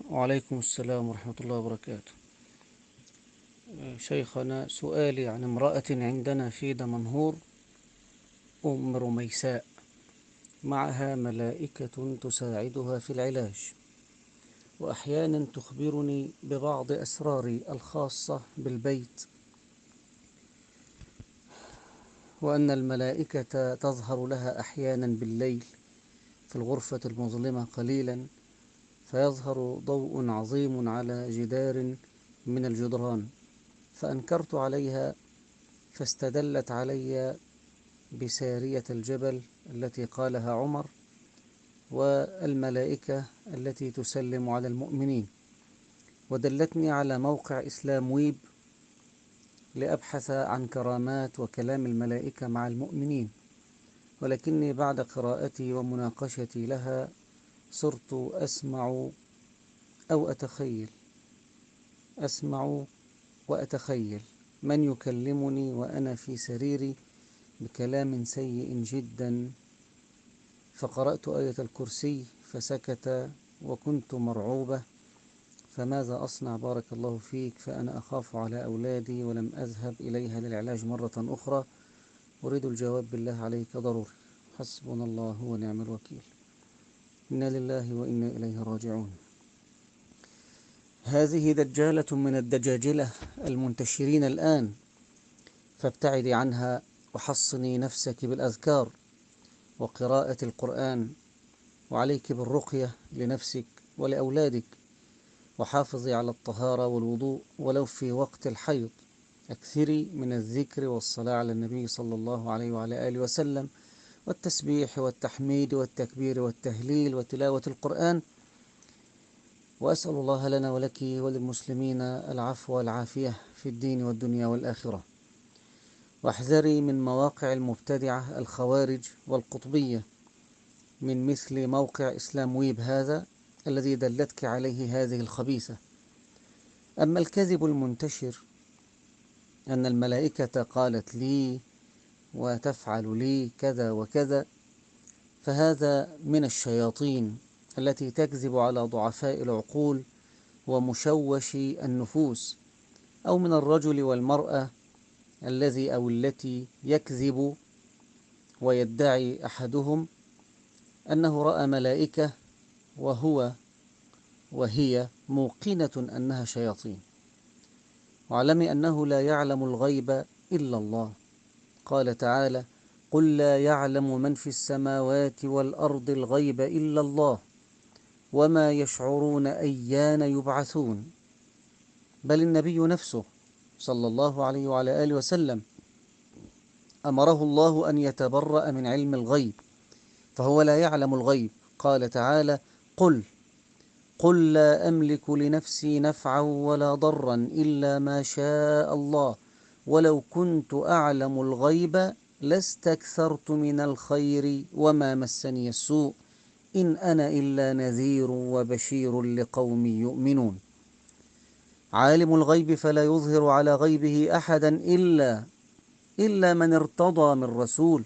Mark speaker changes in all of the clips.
Speaker 1: وعليكم السلام ورحمة الله وبركاته. شيخنا، سؤالي عن امرأة عندنا في دمنهور، أم رميساء، معها ملائكة تساعدها في العلاج، وأحيانا تخبرني ببعض أسراري الخاصة بالبيت، وأن الملائكة تظهر لها أحيانا بالليل في الغرفة المظلمة قليلا، فيظهر ضوء عظيم على جدار من الجدران، فأنكرت عليها، فاستدلت علي بسارية الجبل التي قالها عمر، والملائكة التي تسلم على المؤمنين، ودلتني على موقع إسلام ويب لأبحث عن كرامات وكلام الملائكة مع المؤمنين، ولكني بعد قراءتي ومناقشتي لها صرت أسمع وأتخيل من يكلمني وأنا في سريري بكلام سيء جدا، فقرأت آية الكرسي فسكت وكنت مرعوبة، فماذا أصنع بارك الله فيك؟ فأنا أخاف على أولادي ولم أذهب إليها للعلاج مرة أخرى، أريد الجواب بالله عليك ضروري. حسبنا الله ونعم الوكيل. إنا لله وإنا إليه راجعون. هذه دجالة من الدجاجلة المنتشرين الآن، فابتعدي عنها وحصني نفسك بالأذكار وقراءة القرآن، وعليك بالرقية لنفسك ولأولادك، وحافظي على الطهارة والوضوء ولو في وقت الحيض، أكثري من الذكر والصلاة على النبي صلى الله عليه وعلى آله وسلم، والتسبيح والتحميد والتكبير والتهليل وتلاوة القرآن، وأسأل الله لنا ولك وللمسلمين العفو والعافية في الدين والدنيا والآخرة. واحذري من مواقع المبتدعة الخوارج والقطبية، من مثل موقع إسلام ويب هذا الذي دلتك عليه هذه الخبيثة. أما الكذب المنتشر أن الملائكة قالت لي وتفعل لي كذا وكذا، فهذا من الشياطين التي تكذب على ضعفاء العقول ومشوشي النفوس، أو من الرجل والمرأة الذي أو التي يكذب ويدعي أحدهم أنه رأى ملائكة وهي موقنة أنها شياطين. واعلمي أنه لا يعلم الغيب إلا الله، قال تعالى: قل لا يعلم من في السماوات والأرض الغيب إلا الله وما يشعرون أيان يبعثون. بل النبي نفسه صلى الله عليه وعلى آله وسلم أمره الله أن يتبرأ من علم الغيب، فهو لا يعلم الغيب. قال تعالى: قل لا أملك لنفسي نفعا ولا ضرا إلا ما شاء الله ولو كنت أعلم الغيب لاستكثرت من الخير وما مسني السوء إن أنا إلا نذير وبشير لقوم يؤمنون. عالم الغيب فلا يظهر على غيبه أحدا إلا من ارتضى من رسول.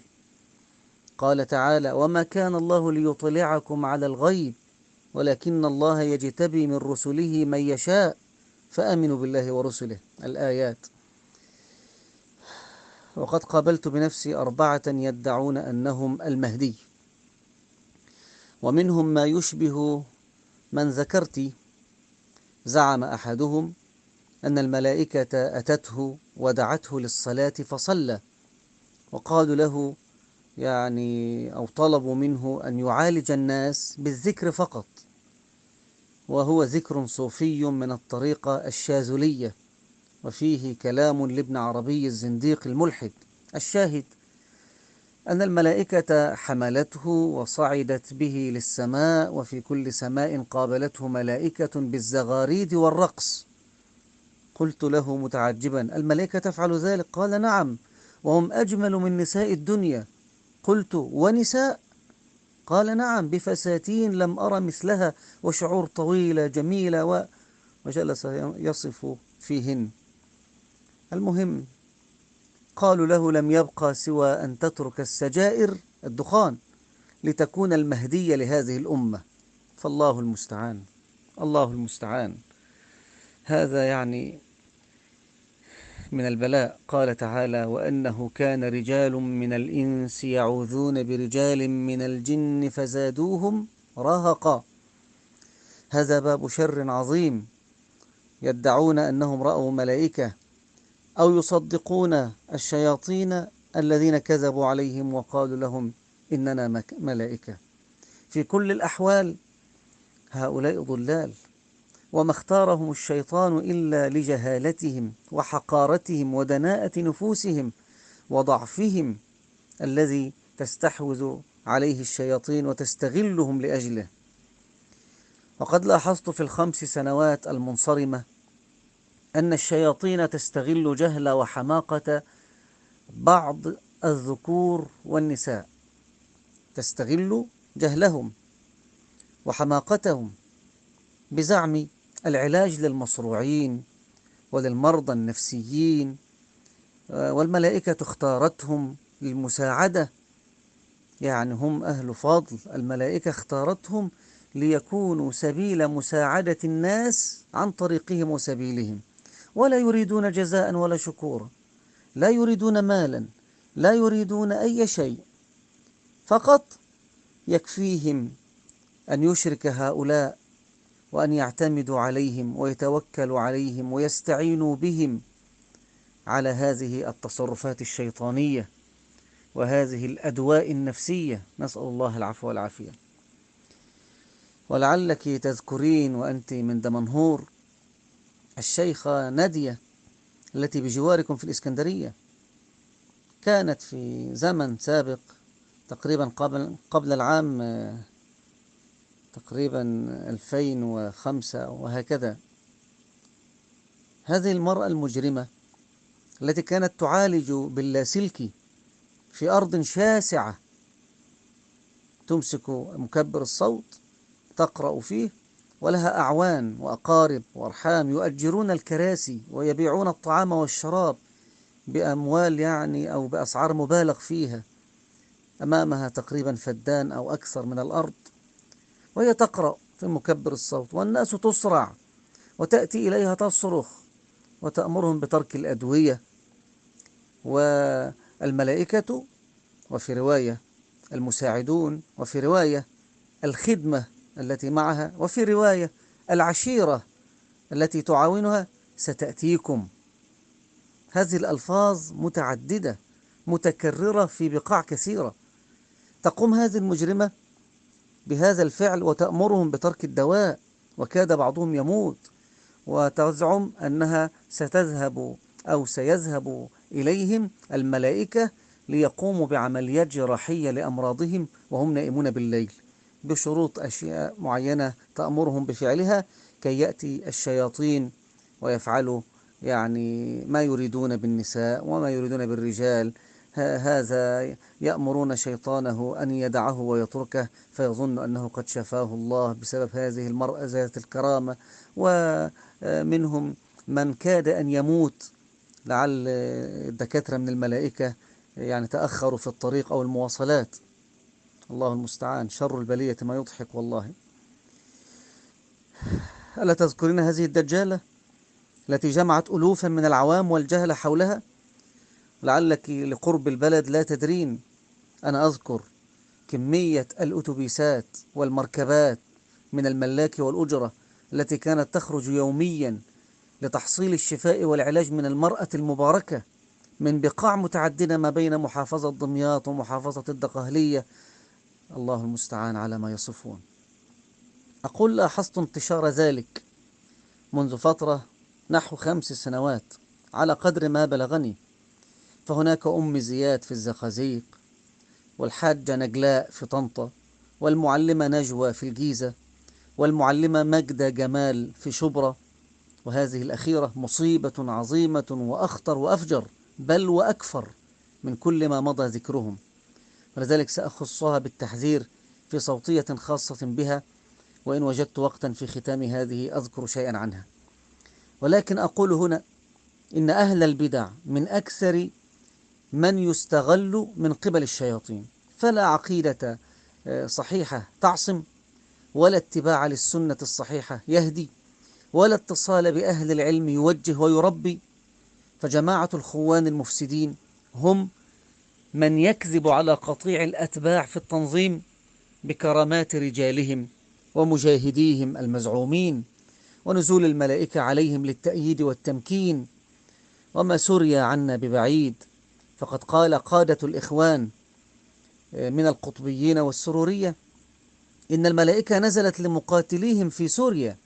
Speaker 1: قال تعالى: وما كان الله ليطلعكم على الغيب ولكن الله يجتبي من رسله من يشاء فآمنوا بالله ورسله. الآيات. وقد قابلت بنفسي 4 يدعون أنهم المهدي، ومنهم ما يشبه من ذكرت. زعم أحدهم أن الملائكة أتته ودعته للصلاة فصلى، وقالوا له أو طلبوا منه أن يعالج الناس بالذكر فقط، وهو ذكر صوفي من الطريقة الشاذلية، وفيه كلام لابن عربي الزنديق الملحد. الشاهد أن الملائكة حملته وصعدت به للسماء، وفي كل سماء قابلته ملائكة بالزغاريد والرقص. قلت له متعجبا: الملائكة تفعل ذلك؟ قال: نعم، وهم أجمل من نساء الدنيا. قلت: ونساء؟ قال: نعم، بفساتين لم أرى مثلها وشعور طويلة جميلة، وجلس يصف فيهن. المهم، قالوا له: لم يبقى سوى أن تترك السجائر، الدخان، لتكون المهدي لهذه الأمة، فالله المستعان. الله المستعان. هذا يعني من البلاء. قال تعالى: وأنه كان رجال من الإنس يعوذون برجال من الجن فزادوهم رهقا. هذا باب شر عظيم، يدعون أنهم رأوا ملائكة أو يصدقون الشياطين الذين كذبوا عليهم وقالوا لهم إننا ملائكة. في كل الأحوال هؤلاء ضلال، وما اختارهم الشيطان إلا لجهالتهم وحقارتهم ودناءة نفوسهم وضعفهم الذي تستحوذ عليه الشياطين وتستغلهم لأجله. وقد لاحظت في ال5 سنوات المنصرمة أن الشياطين تستغل جهل وحماقة بعض الذكور والنساء، تستغل جهلهم وحماقتهم بزعم العلاج للمصروعين وللمرضى النفسيين، والملائكة اختارتهم للمساعدة. يعني هم أهل فضل، الملائكة اختارتهم ليكونوا سبيل مساعدة الناس عن طريقهم وسبيلهم، ولا يريدون جزاء ولا شكورا، لا يريدون مالا، لا يريدون أي شيء، فقط يكفيهم أن يشرك هؤلاء وأن يعتمدوا عليهم ويتوكلوا عليهم ويستعينوا بهم على هذه التصرفات الشيطانية وهذه الأدواء النفسية، نسأل الله العفو والعافية. ولعلك تذكرين وأنت من دمنهور الشيخة نادية التي بجواركم في الإسكندرية، كانت في زمن سابق تقريبا قبل العام تقريبا 2005 وهكذا. هذه المرأة المجرمة التي كانت تعالج باللاسلكي في أرض شاسعة، تمسك مكبر الصوت تقرأ فيه، ولها أعوان وأقارب وأرحام يؤجرون الكراسي ويبيعون الطعام والشراب بأموال يعني أو بأسعار مبالغ فيها، أمامها تقريبا فدان أو أكثر من الأرض، وهي تقرأ في مكبر الصوت، والناس تسرع وتأتي إليها تصرخ وتأمرهم بترك الأدوية. والملائكة، وفي رواية المساعدون، وفي رواية الخدمة التي معها، وفي رواية العشيرة التي تعاونها ستأتيكم. هذه الألفاظ متعددة متكررة في بقاع كثيرة. تقوم هذه المجرمة بهذا الفعل وتأمرهم بترك الدواء، وكاد بعضهم يموت، وتزعم أنها ستذهب أو سيذهب إليهم الملائكة ليقوموا بعمليات جراحية لأمراضهم وهم نائمون بالليل، بشروط أشياء معينة تأمرهم بفعلها كي يأتي الشياطين ويفعلوا يعني ما يريدون بالنساء وما يريدون بالرجال. هذا يأمرون شيطانه أن يدعه ويتركه، فيظن أنه قد شفاه الله بسبب هذه المرأة ذات الكرامة. ومنهم من كاد أن يموت، لعل الدكاترة من الملائكة يعني تأخروا في الطريق أو المواصلات. الله المستعان، شر البلية ما يضحك والله. ألا تذكرين هذه الدجالة التي جمعت ألوفا من العوام والجهل حولها؟ لعلك لقرب البلد لا تدرين. أنا أذكر كمية الأتوبيسات والمركبات من الملاك والأجرة التي كانت تخرج يوميا لتحصيل الشفاء والعلاج من المرأة المباركة من بقاع متعددة ما بين محافظة دمياط ومحافظة الدقهلية. الله المستعان على ما يصفون. أقول لاحظت انتشار ذلك منذ فترة نحو 5 سنوات على قدر ما بلغني. فهناك أم زياد في الزقازيق، والحاجة نجلاء في طنطا، والمعلمة نجوى في الجيزة، والمعلمة مجدة جمال في شبرا، وهذه الأخيرة مصيبة عظيمة وأخطر وأفجر بل وأكفر من كل ما مضى ذكرهم، ولذلك سأخصها بالتحذير في صوتية خاصة بها، وإن وجدت وقتا في ختام هذه أذكر شيئا عنها. ولكن أقول هنا إن أهل البدع من أكثر من يستغل من قبل الشياطين، فلا عقيدة صحيحة تعصم، ولا اتباع للسنة الصحيحة يهدي، ولا اتصال بأهل العلم يوجه ويربي. فجماعة الخوان المفسدين هم من يكذب على قطيع الأتباع في التنظيم بكرامات رجالهم ومجاهديهم المزعومين، ونزول الملائكة عليهم للتأييد والتمكين. وما سوريا عنا ببعيد، فقد قال قادة الإخوان من القطبيين والسرورية إن الملائكة نزلت لمقاتليهم في سوريا،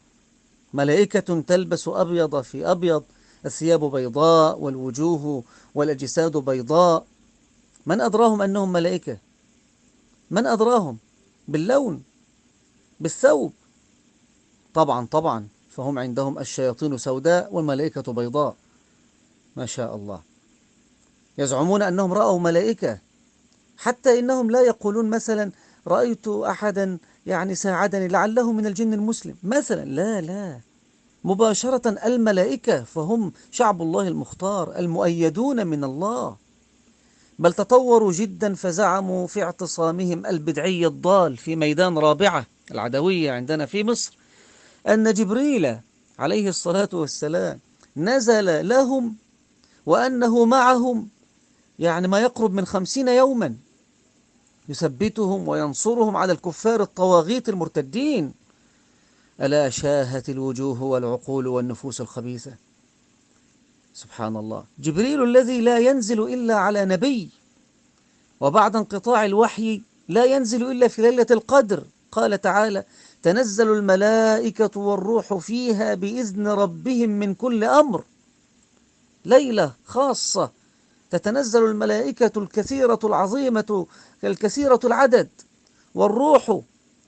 Speaker 1: ملائكة تلبس أبيض في أبيض، الثياب بيضاء والوجوه والأجساد بيضاء. من أدراهم أنهم ملائكة؟ من أدراهم؟ باللون، بالثوب. طبعا فهم عندهم الشياطين سوداء والملائكة بيضاء، ما شاء الله. يزعمون أنهم رأوا ملائكة، حتى إنهم لا يقولون مثلا رأيت أحدا يعني ساعدني لعله من الجن المسلم مثلا، لا، مباشرة الملائكة، فهم شعب الله المختار المؤيدون من الله. بل تطوروا جدا فزعموا في اعتصامهم البدعي الضال في ميدان رابعة العدوية عندنا في مصر أن جبريل عليه الصلاة والسلام نزل لهم وأنه معهم يعني ما يقرب من 50 يوما يثبتهم وينصرهم على الكفار الطواغيت المرتدين. ألا شاهت الوجوه والعقول والنفوس الخبيثة. سبحان الله، جبريل الذي لا ينزل إلا على نبي، وبعد انقطاع الوحي لا ينزل إلا في ليلة القدر. قال تعالى: تنزل الملائكة والروح فيها بإذن ربهم من كل أمر. ليلة خاصة تتنزل الملائكة الكثيرة العظيمة الكثيرة العدد،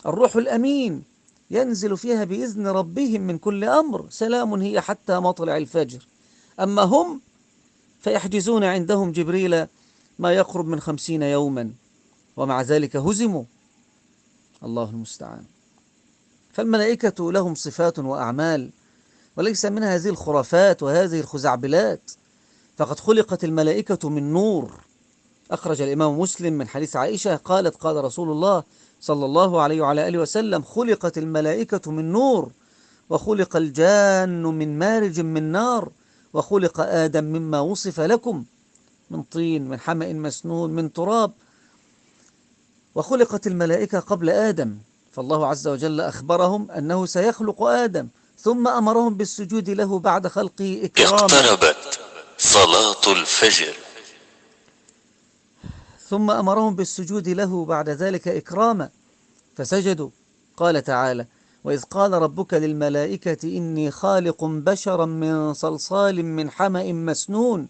Speaker 1: الروح الأمين ينزل فيها بإذن ربهم من كل أمر، سلام هي حتى مطلع الفجر. أما هم فيحجزون عندهم جبريل ما يقرب من 50 يوما، ومع ذلك هزموا. الله المستعان. فالملائكة لهم صفات وأعمال، وليس منها هذه الخرافات وهذه الخزعبلات. فقد خلقت الملائكة من نور. أخرج الإمام مسلم من حديث عائشة قالت: قال رسول الله صلى الله عليه وعلى آله وسلم: خلقت الملائكة من نور، وخلق الجان من مارج من نار، وخلق آدم مما وصف لكم من طين من حمأ مسنون من تراب. وخلقت الملائكة قبل آدم، فالله عز وجل أخبرهم أنه سيخلق آدم، ثم أمرهم بالسجود له بعد خلقه إكراما.
Speaker 2: اقتربت صلاة الفجر.
Speaker 1: ثم أمرهم بالسجود له بعد ذلك إكراما فسجدوا. قال تعالى: وإذ قال ربك للملائكة إني خالق بشرا من صلصال من حمأ مسنون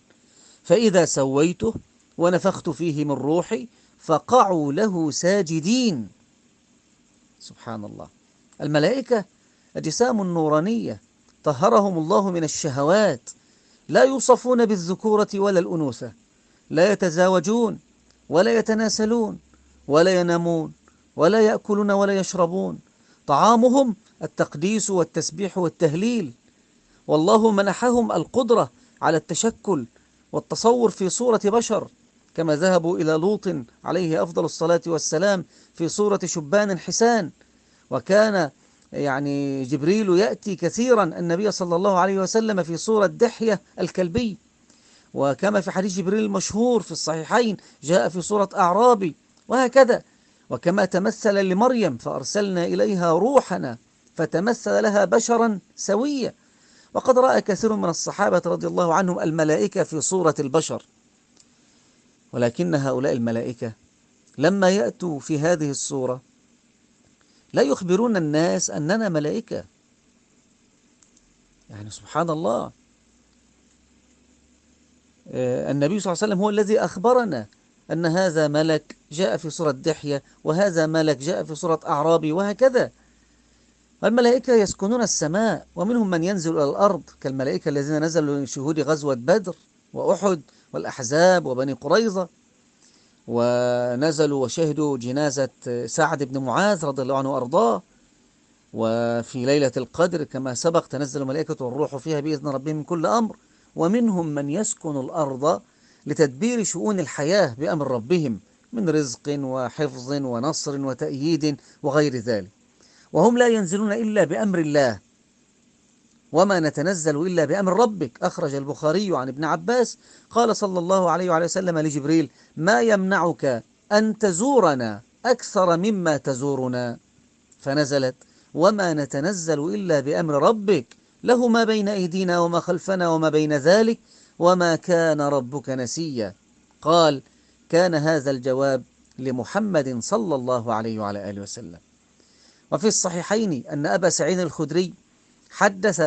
Speaker 1: فإذا سويته ونفخت فيه من روحي فقعوا له ساجدين. سبحان الله. الملائكة أجسام نورانية طهرهم الله من الشهوات، لا يوصفون بالذكورة ولا الأنوثة، لا يتزاوجون ولا يتناسلون ولا ينامون ولا يأكلون ولا يشربون. طعامهم التقديس والتسبيح والتهليل. والله منحهم القدرة على التشكل والتصور في صورة بشر، كما ذهبوا إلى لوط عليه أفضل الصلاة والسلام في صورة شبان حسان. وكان يعني جبريل يأتي كثيرا النبي صلى الله عليه وسلم في صورة دحية الكلبي، وكما في حديث جبريل المشهور في الصحيحين جاء في صورة أعرابي، وهكذا. وكما تمثل لمريم فأرسلنا إليها روحنا فتمثل لها بشرا سويا. وقد رأى كثير من الصحابة رضي الله عنهم الملائكة في صورة البشر، ولكن هؤلاء الملائكة لما يأتوا في هذه الصورة لا يخبرون الناس أننا ملائكة. يعني سبحان الله، النبي صلى الله عليه وسلم هو الذي أخبرنا أن هذا ملك جاء في صورة دحية، وهذا ملك جاء في صورة أعرابي، وهكذا. والملائكة يسكنون السماء، ومنهم من ينزل إلى الأرض كالملائكة الذين نزلوا لشهود غزوة بدر وأحد والأحزاب وبني قريظة، ونزلوا وشهدوا جنازة سعد بن معاذ رضي الله عنه وأرضاه. وفي ليلة القدر كما سبق تنزل الملائكة والروح فيها بإذن ربهم من كل أمر. ومنهم من يسكن الأرض لتدبير شؤون الحياة بأمر ربهم من رزق وحفظ ونصر وتأييد وغير ذلك. وهم لا ينزلون إلا بأمر الله، وما نتنزل إلا بأمر ربك. أخرج البخاري عن ابن عباس قال صلى الله عليه وعليه وسلم لجبريل: ما يمنعك أن تزورنا أكثر مما تزورنا؟ فنزلت: وما نتنزل إلا بأمر ربك، له ما بين أيدينا وما خلفنا وما بين ذلك، وما كان ربك نسيا. قال: كان هذا الجواب لمحمد صلى الله عليه وعلى آله وسلم. وفي الصحيحين أن أبا سعيد الخدري حدث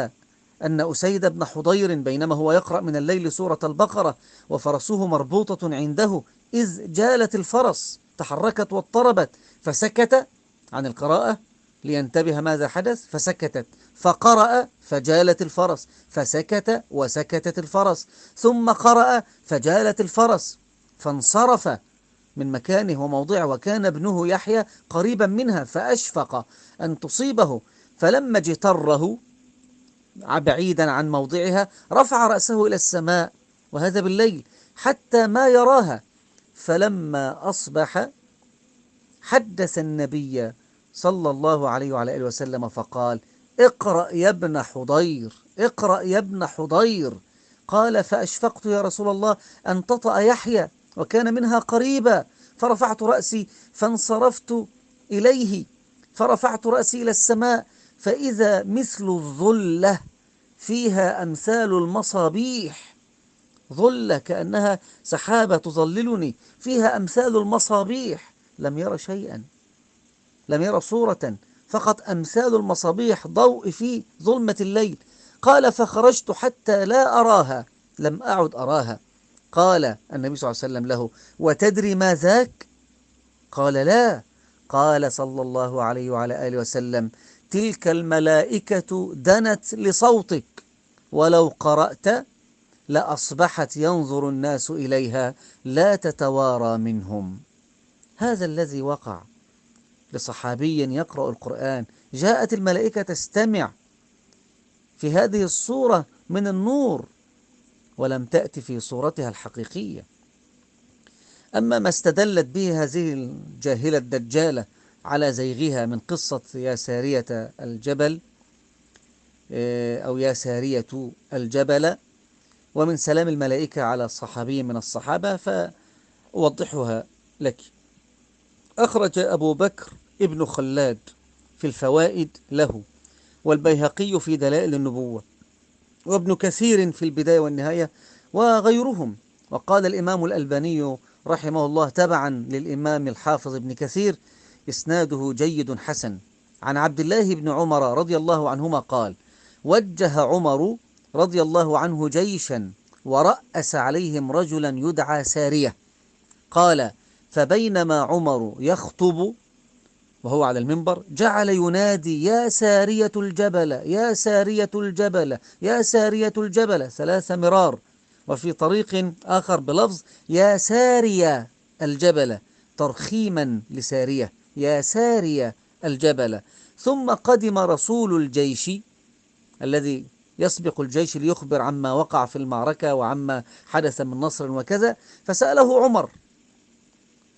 Speaker 1: أن أسيد بن حضير بينما هو يقرأ من الليل سورة البقرة وفرسه مربوطة عنده إذ جالت الفرس، تحركت واضطربت، فسكت عن القراءة لينتبه ماذا حدث، فسكتت، فقرأ فجالت الفرس، فسكت وسكتت الفرس، ثم قرأ فجالت الفرس، فانصرف من مكانه وموضعه، وكان ابنه يحيى قريبا منها فأشفق أن تصيبه، فلما اجتره بعيدا عن موضعها رفع رأسه إلى السماء، وهذا بالليل، حتى ما يراها. فلما أصبح حدث النبي صلى الله عليه وعلى آله وسلم فقال: اقرأ يا ابن حضير، اقرأ يا ابن حضير. قال: فأشفقت يا رسول الله أن تطأ يحيى وكان منها قريبا، فرفعت رأسي فانصرفت إليه، فرفعت رأسي إلى السماء فإذا مثل الظلة فيها أمثال المصابيح، ظلة كأنها سحابة تظللني، فيها أمثال المصابيح. لم ير شيئا، لم ير صورة، فقط أمثال المصابيح، ضوء في ظلمة الليل. قال: فخرجت حتى لا أراها، لم أعد أراها. قال النبي صلى الله عليه وسلم له: وتدري ما ذاك؟ قال: لا. قال صلى الله عليه وعلى آله وسلم: تلك الملائكة دنت لصوتك، ولو قرأت لأصبحت ينظر الناس إليها لا تتوارى منهم. هذا الذي وقع لصحابي يقرأ القرآن، جاءت الملائكة تستمع في هذه الصورة من النور، ولم تأتي في صورتها الحقيقية. أما ما استدلت به هذه الجاهلة الدجالة على زيغها من قصة يا سارية الجبل أو يا سارية الجبل، ومن سلام الملائكة على صحابي من الصحابة، فأوضحها لك. أخرج أبو بكر ابن خلاد في الفوائد له، والبيهقي في دلائل النبوة، وابن كثير في البداية والنهاية، وغيرهم. وقال الإمام الألباني رحمه الله تبعا للإمام الحافظ ابن كثير: إسناده جيد حسن. عن عبد الله بن عمر رضي الله عنهما قال: وجه عمر رضي الله عنه جيشا ورأس عليهم رجلا يدعى سارية. قال: فبينما عمر يخطب وهو على المنبر جعل ينادي: يا سارية الجبل، يا سارية الجبل، يا سارية الجبل 3 مرار. وفي طريق آخر بلفظ: يا سارية الجبل، ترخيما لسارية، يا سارية الجبل. ثم قدم رسول الجيش الذي يسبق الجيش ليخبر عما وقع في المعركة وعما حدث من نصر وكذا، فسأله عمر: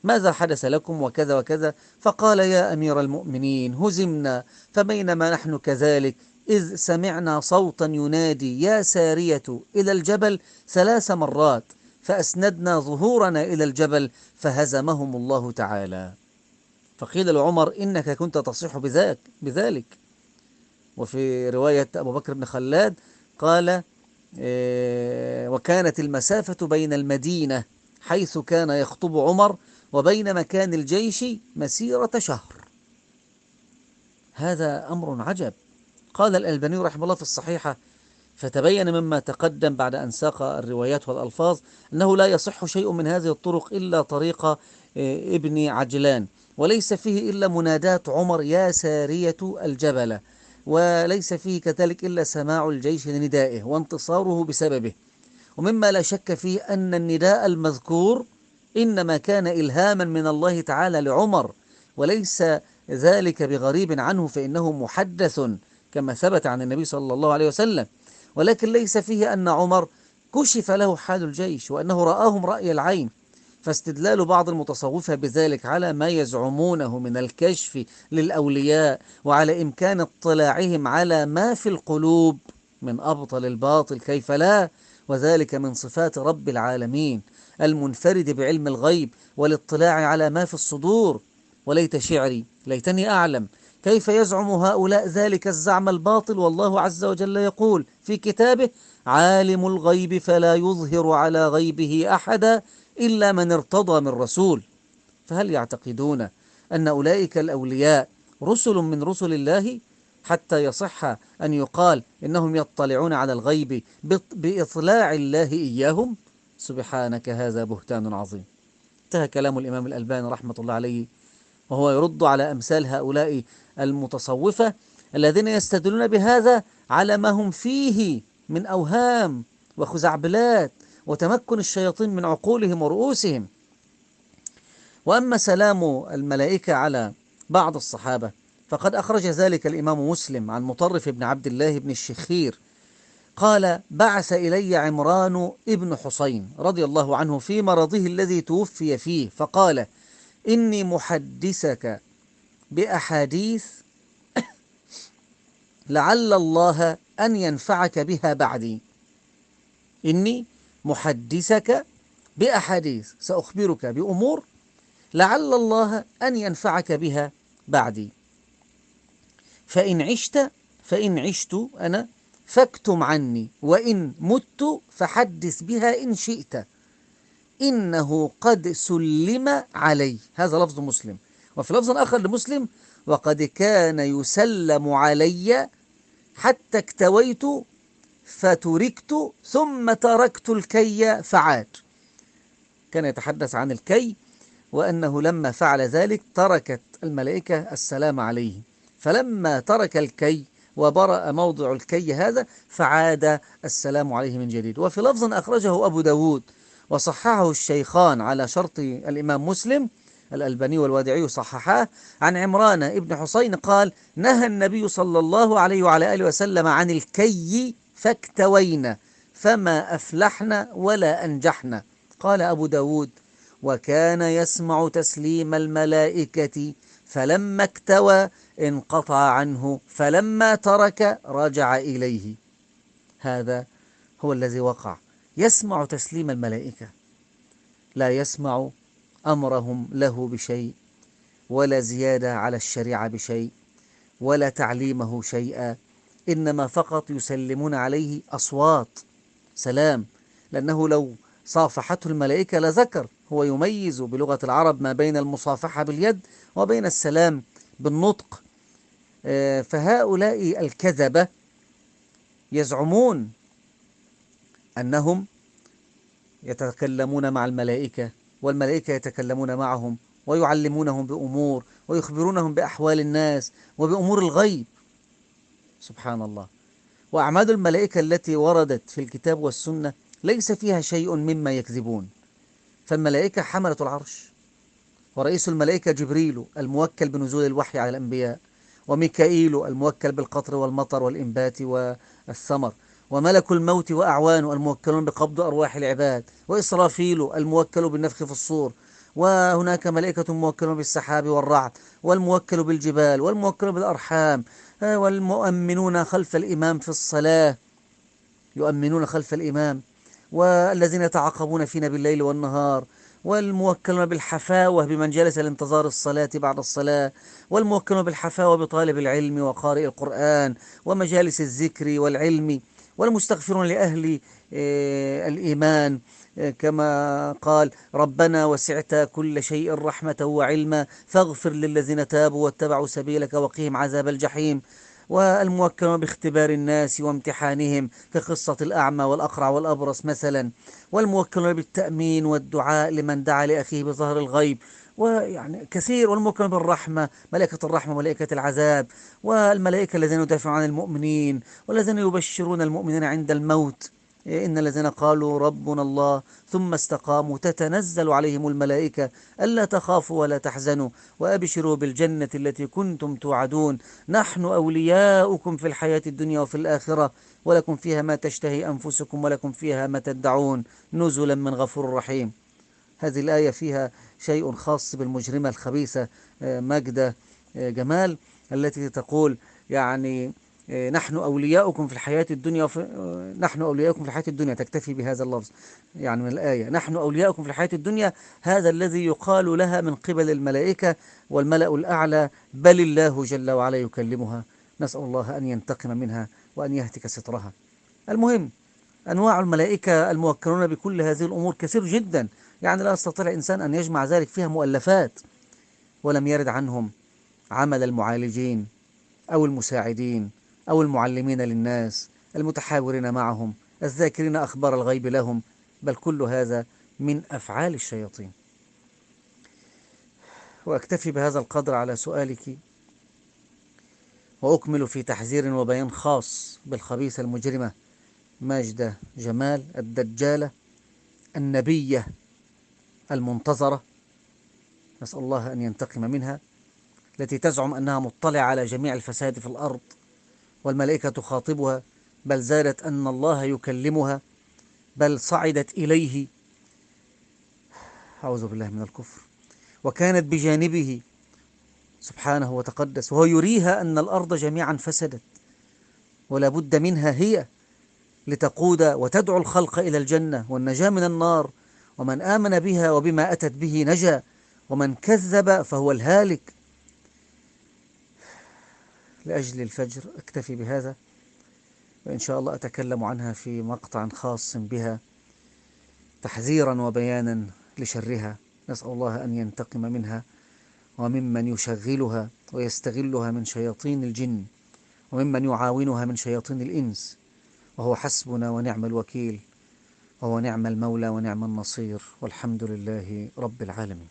Speaker 1: ماذا حدث لكم وكذا وكذا؟ فقال: يا أمير المؤمنين، هزمنا، فبينما نحن كذلك إذ سمعنا صوتا ينادي: يا سارية إلى الجبل 3 مرات، فأسندنا ظهورنا إلى الجبل فهزمهم الله تعالى. فقيل لعمر: إنك كنت تصيح بذلك. وفي رواية أبو بكر بن خلاد قال: وكانت المسافة بين المدينة حيث كان يخطب عمر وبين مكان الجيش مسيرة شهر. هذا أمر عجب. قال الألباني رحمه الله في الصحيحة: فتبين مما تقدم بعد أن ساق الروايات والألفاظ أنه لا يصح شيء من هذه الطرق إلا طريق ابن عجلان، وليس فيه إلا منادات عمر: يا سارية الجبل، وليس فيه كذلك إلا سماع الجيش لندائه وانتصاره بسببه. ومما لا شك فيه أن النداء المذكور إنما كان إلهاما من الله تعالى لعمر، وليس ذلك بغريب عنه، فإنه محدث كما ثبت عن النبي صلى الله عليه وسلم. ولكن ليس فيه أن عمر كشف له حال الجيش وأنه رآهم رأي العين، فاستدلال بعض المتصوفة بذلك على ما يزعمونه من الكشف للأولياء وعلى إمكان اطلاعهم على ما في القلوب من أبطل الباطل، كيف لا؟ وذلك من صفات رب العالمين المنفرد بعلم الغيب والاطلاع على ما في الصدور. وليت شعري ليتني أعلم كيف يزعم هؤلاء ذلك الزعم الباطل، والله عز وجل يقول في كتابه: عالم الغيب فلا يظهر على غيبه أحدا إلا من ارتضى من رسول. فهل يعتقدون أن أولئك الأولياء رسل من رسل الله حتى يصح أن يقال إنهم يطلعون على الغيب بإطلاع الله إياهم؟ سبحانك، هذا بهتان عظيم. انتهى كلام الإمام الألباني رحمة الله عليه، وهو يرد على أمثال هؤلاء المتصوفة الذين يستدلون بهذا على ما هم فيه من أوهام وخزعبلات وتمكن الشياطين من عقولهم ورؤوسهم. وأما سلام الملائكة على بعض الصحابة فقد أخرج ذلك الإمام مسلم عن مطرف بن عبد الله بن الشخير قال: بعث إلي عمران ابن حسين رضي الله عنه في مرضه الذي توفي فيه، فقال: إني محدثك بأحاديث لعل الله أن ينفعك بها بعدي. إني محدثك بأحاديث، سأخبرك بأمور لعل الله أن ينفعك بها بعدي، فإن عشت أنا فاكتم عني، وإن مت فحدث بها إن شئت، إنه قد سلم علي. هذا لفظ مسلم. وفي لفظ آخر لمسلم: وقد كان يسلم علي حتى اكتويت فتركت ثم تركت الكي فعاد. كان يتحدث عن الكي، وأنه لما فعل ذلك تركت الملائكة السلام عليه، فلما ترك الكي وبرأ موضع الكي هذا فعاد السلام عليه من جديد. وفي لفظ أخرجه أبو داود وصححه الشيخان على شرط الإمام مسلم، الألباني والوادعي صححاه، عن عمران ابن حسين قال: نهى النبي صلى الله عليه وعلى آله وسلم عن الكي فاكتوينا فما أفلحنا ولا أنجحنا. قال أبو داود: وكان يسمع تسليم الملائكة فلما اكتوى انقطع عنه فلما ترك رجع إليه. هذا هو الذي وقع. يسمع تسليم الملائكة، لا يسمع أمرهم له بشيء، ولا زيادة على الشريعة بشيء، ولا تعليمه شيئا، إنما فقط يسلمون عليه أصوات سلام، لأنه لو صافحته الملائكة لذكر. هو يميز بلغة العرب ما بين المصافحة باليد وبين السلام بالنطق. فهؤلاء الكذبة يزعمون أنهم يتكلمون مع الملائكة والملائكة يتكلمون معهم ويعلمونهم بأمور ويخبرونهم بأحوال الناس وبأمور الغيب. سبحان الله. وأعمال الملائكة التي وردت في الكتاب والسنة ليس فيها شيء مما يكذبون. فالملائكة حملة العرش، ورئيس الملائكة جبريل الموكل بنزول الوحي على الأنبياء، وميكائيل الموكل بالقطر والمطر والإنبات والثمر، وملك الموت وأعوانه الموكلون بقبض أرواح العباد، وإسرافيل الموكل بالنفخ في الصور، وهناك ملائكة موكلون بالسحاب والرعد، والموكل بالجبال، والموكل بالأرحام، والمؤمنون خلف الإمام في الصلاة، يؤمنون خلف الإمام، والذين يتعاقبون فينا بالليل والنهار، والموكلون بالحفاوة بمن جلس لانتظار الصلاة بعد الصلاة، والموكلون بالحفاوة بطالب العلم وقارئ القرآن ومجالس الذكر والعلم، والمستغفرون لأهل الإيمان، كما قال: ربنا وسعت كل شيء رحمة وعلما فاغفر للذين تابوا واتبعوا سبيلك وقهم عذاب الجحيم. والموكلون باختبار الناس وامتحانهم كقصة الأعمى والأقرع والأبرص مثلا، والموكلون بالتأمين والدعاء لمن دعا لأخيه بظهر الغيب، ويعني كثير. والموكلون بالرحمة، ملائكة الرحمة وملائكة العذاب، والملائكة الذين يدافعون عن المؤمنين والذين يبشرون المؤمنين عند الموت. إن الذين قالوا ربنا الله ثم استقاموا تتنزل عليهم الملائكة ألا تخافوا ولا تحزنوا وأبشروا بالجنة التي كنتم توعدون نحن أولياؤكم في الحياة الدنيا وفي الآخرة ولكم فيها ما تشتهي أنفسكم ولكم فيها ما تدعون نزلا من غفور رحيم. هذه الآية فيها شيء خاص بالمجرمة الخبيثة ماجدة جمال، التي تقول يعني نحن أولياؤكم في الحياة الدنيا نحن أولياؤكم في الحياة الدنيا، تكتفي بهذا اللفظ يعني من الآية، نحن أولياؤكم في الحياة الدنيا، هذا الذي يقال لها من قبل الملائكة والملأ الأعلى، بل الله جل وعلا يكلمها. نسأل الله أن ينتقم منها وأن يهتك سترها. المهم، أنواع الملائكة الموكلون بكل هذه الأمور كثير جدا، يعني لا يستطيع الإنسان أن يجمع ذلك فيها مؤلفات. ولم يرد عنهم عمل المعالجين أو المساعدين أو المعلمين للناس، المتحاورين معهم، الذاكرين أخبار الغيب لهم، بل كل هذا من أفعال الشياطين. وأكتفي بهذا القدر على سؤالك، وأكمل في تحذير وبيان خاص بالخبيثة المجرمة ماجدة جمال الدجالة النبية المنتظرة، نسأل الله أن ينتقم منها، التي تزعم أنها مطلعة على جميع الفساد في الأرض والملائكة تخاطبها، بل زادت أن الله يكلمها، بل صعدت إليه، أعوذ بالله من الكفر، وكانت بجانبه سبحانه وتقدس، وهو يريها أن الأرض جميعا فسدت ولا بد منها هي لتقود وتدعو الخلق إلى الجنة والنجاة من النار، ومن آمن بها وبما أتت به نجا، ومن كذب فهو الهالك. لأجل الفجر أكتفي بهذا، وإن شاء الله أتكلم عنها في مقطع خاص بها تحذيرا وبيانا لشرها. نسأل الله أن ينتقم منها وممن يشغلها ويستغلها من شياطين الجن وممن يعاونها من شياطين الإنس، وهو حسبنا ونعم الوكيل، وهو نعم المولى ونعم النصير، والحمد لله رب العالمين.